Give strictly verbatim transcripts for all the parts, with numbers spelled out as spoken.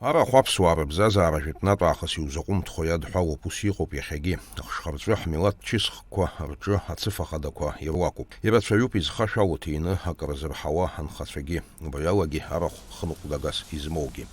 Арахә аԥсуаа рыбзазаара жәытәнатә аахыс иузаҟәымҭхо иадҳәалоуп, ус иҟоуп иахьагьы. Ахшхырҵәы ҳмилаҭ чысхқәа рҿы ацыфа хадақәа ируакуп. Ирацәаҩуп изхашәало ҭины акры зырҳауа анхацәагьы, убри алагьы арахә хныҟәгагас измоугьы.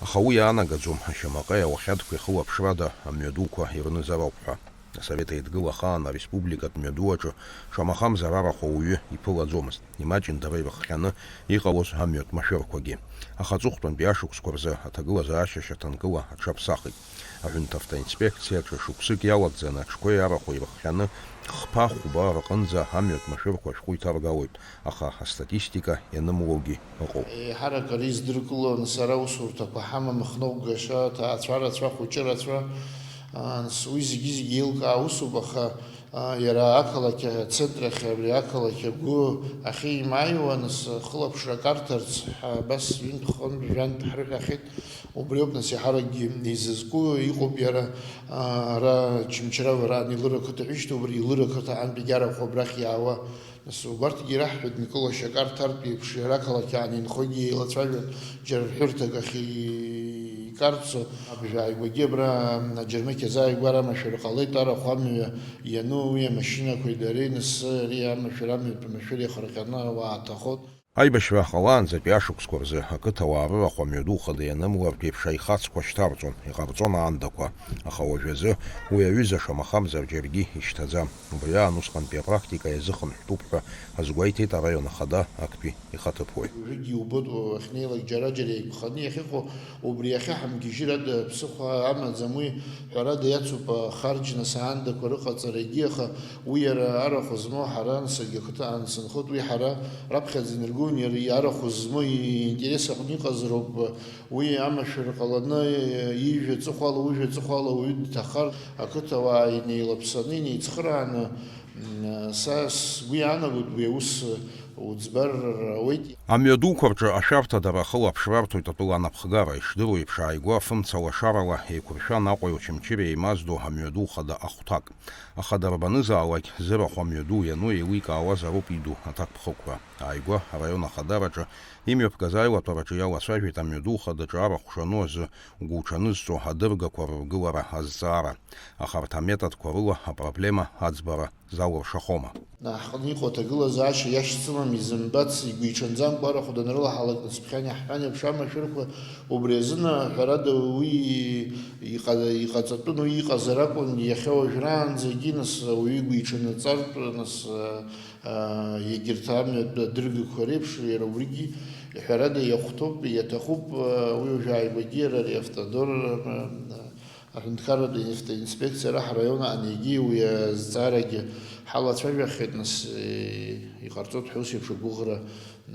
Аха уи иаанагаӡом ашьамаҟеи ауахьадқәеи хылаԥшрада амҩадуқәа ирнызароуп ҳәа. Асовет Еидгыла ахаан ареспубликатә мҩаду аҿы шамахамзар арахә ауаҩы иԥылаӡомызт, имаҷын дара ирыхҟьаны иҟалоз амҩатә машәырқәагьы. Аха аҵыхәтәантәи ашықәсқәа рзы аҭагылазаашьа шьаҭанкыла аҽаԥсахит. Аҳәынҭавтоинспекциаҿы шықәсык иалагӡаны аҽқәеи арахәи ирыхҟьаны хԥа-хәба рҟынӡа амҩатә машәырқәа ашәҟәы иҭаргалоит. Аха астатистика ианымлогьы ыҟоуп. Еиҳарак ари издыркыло, нас, ара аусурҭақәа ҳамам, хныҟәгашьа, аҭаацәа рацәа, ахәыҷы рацәа, нас, уи зегьы-зегьы еилкаа усуп, аха, а, иара ақалақь ацентрахь, абри ақалақь агәы ахьеимааиуа, нас, хылаԥшрак арҭарц ҳәа абас ҩынтә-хынтә, жәантә ҳрыҳәахьеит. Убриоуп, нас, еиҳаракгьы изызку, иҟоуп иара, а, ара Чымчыравараан Илыр ақыҭа ишьҭоу, убри Илыр ақыҭа антәигьы арахә абрахь иаауа. Нас убарҭгьы ираҳҳәеит, Никола Шьакар Ҭартә иеиԥш, иара ақалақь аан инхогьы еилацәажәон, џьара рҳәырҭак ахь икарцо, абжа ааигәагьы абра аџьармыкьа азааигәара амашәыр ҟалеит, арахә амҩа иану уи амашьынақәеи дареи, нас ари амашәыр амҩатә машәыр иахырҟьаны ауаа ҭахот. Аибашьра ҟалаанӡатәи ашықәсқәа рзы ақыҭауаа рырахә амҩаду хада ианымлартә еиԥш аихацқәа шьҭарҵон, иҟарҵон аандақәа, аха уажәазы уи аҩыза шамахамзар џьаргьы ишьҭаӡам. Убри аан усҟантәи апрактика иазыхынҳәтәуп ҳәа азгәеиҭеит араион ахада актәи ихаҭыԥуаҩ. Уажәыгьы иубоит, уахьнеилак џьара-џьара еиқәханы иахьыҟоу, убри иахьа ҳамгьежьыр ада ԥсыхәа амаӡам, уи ҳәарада иацуп, ахарџь нас аандақәа рыҟаҵарагьы, аха уи иара арахә змоу ҳара, саргьы ақыҭа аан сынхоит, уи ҳара раԥхьаӡа инаргон, иара арахә змоу иинтерес аҟны иҟазароуп, уи амашәыр ҟаланы, ижәҩа ҵыхәала, ужәҩа ҵыхәала уаҩы дҭахар, ақыҭауаа инеилаԥсаны, инеицхырааны, м, са сгәы иаанагоит уи аус уӡбар ауеит. Амҩадуқәа рҿы ашәарҭадара ахылаԥшра арҭоит атәыла анапхгара. Ишдыру еиԥш, ааигәа афымца лашарала еиқәыршәан Аҟәеи Очамчыреи еимаздо амҩаду хада ахәҭак. Аха дарбанызаалак зырахә амҩаду иану еиликаауазароуп иду аҭакԥхықәра. Ааигәа араион ахадараҿы имҩаԥгаз аилатәараҿы иалацәажәеит амҩаду хадаҿы арахә шану азы гәуҽанызҵо адыргақәа рыргылара азҵаара. Аха арҭ аметодқәа рыла апроблема аӡбара залыршахома? Ҳҟны иҟоу аҭагылазаашьа иашьцылам, изымбац, игәиҽанӡамкәа арахә данрылаҳалак, нас ԥхьан иаҳҳәан еиԥш амашәырқәа, убри азын, ҳәарада, уи иҟа-, иҟаҵатәын, уи иҟазар акәын, иахьа уажәраанӡагьы, нас, ауаҩы игәиҽаннаҵартә, нас, а, егьырҭ амҩатә адыргақәа реиԥш, иара убригьы, ҳәарада, иахәҭоуп, иаҭахуп, а, уи уажә ааигәагьы иара ари автодор, а, а, Аҳәынҭқарратә инспекциа ара ҳраион аан егьи уи азҵаарагьы ҳалацәажәахьеит, нас, иҟарҵоит ҳәа ус еиԥш агәыӷра,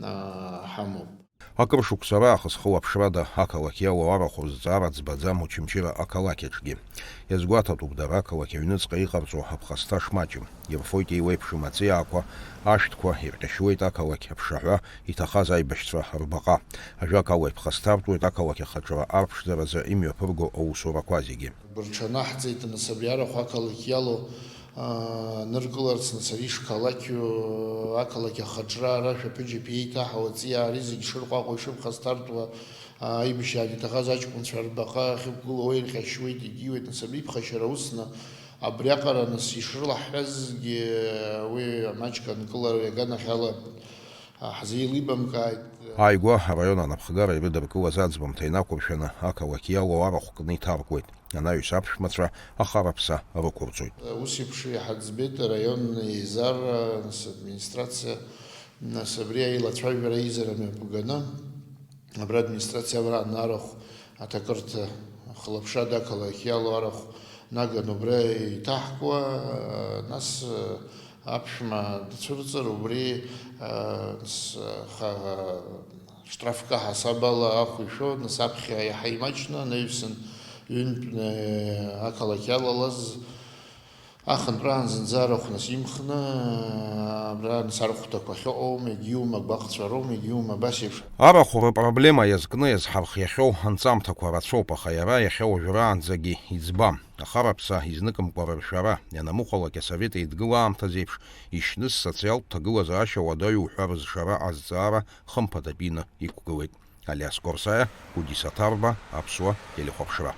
аа, ҳамоуп. Акыр шықәса раахыс хылаԥшрада ақалақь иалоу арахә рызҵаара ӡбаӡам Очамчыра ақалақь аҿгьы. Иазгәаҭатәуп дара ақалақь аҩныҵҟа иҟарҵо аԥхасҭа шмаҷым. Ирфоит еиуеиԥшым аҵиаақәа, ашәҭқәа, ирҟьашьуеит ақалақь аԥшаҳәа, иҭахаз аибашьцәа рбаҟа. Ажәакала, иԥхасҭартәуеит ақалақь ахаҿра арԥшӡаразы имҩаԥырго аусурақәа зегьы. Рҽанаҳҵеит, нас, абри арахә ақалақь иалоу, аа, ныркыларц, нас, ари шқалақьу ақалақь ахаҿра ара шәаԥыџьаԥ иеиҭаҳау аҵиаа ари зегь шырҟәаҟәо, ишырԥхасҭартәуа, аа, аибашьраан иҭахаз аҷкәынцәа рбаҟа ахьықәгылоу уа ирҟьашьуеит, егьиуеит, нас, абри иԥхашьара усны, абриаҟара, нас, ишрылаҳҳәазгьы, уи маҷк анкылара иаганахьала, аа, ҳзеилибамкааит. Ааигәа араион анапхгара ирыдыркылаз аӡбамҭа инақәыршәаны ақалақь иалоу арахә кны иҭаркуеит. Анаҩс аԥшәмацәа ахараԥса рықәырҵоит. Ус еиԥш иҳаӡбеит араион еизара, нас, администрациа, нас, абри аилацәажәара еизара мҩаԥганы, абра администрациа абра анарахә аҭакырҭа хылаԥшрада ақалақь иалоу арахә наган убра иҭаҳкуа, нас, аԥшәма дцәырҵыр, убри, а, с-, ха-, штрафка ҳасабала ахә ишәо, нас аԥхьа иаҳа имаҷны анаҩсан ҩынтә, э, ақалақь иалалаз ахынтәраан зынӡа арахә нас имхны, абра нас арахәҭақәа ахьыҟоу, егьиума гәаҟцәароума, егьиума абас еиԥш. Арахә рыпроблема иазкны иазҳархиахьоу анҵамҭақәа рацәоуп, аха иара иахьа уажәраанӡагьы иӡбам. Ахараԥса изныкымкәа рыршәара, ианамыхәалак асовет еидгыла аамҭазеиԥш, ишьны социалтә ҭагылазаашьа уадаҩу ҳәа рызшара азҵаара хымԥадатәины иқәгылеит. Алиас Корсаиа, Гәдиса Ҭарба, Аԥсуа телехәаԥшра.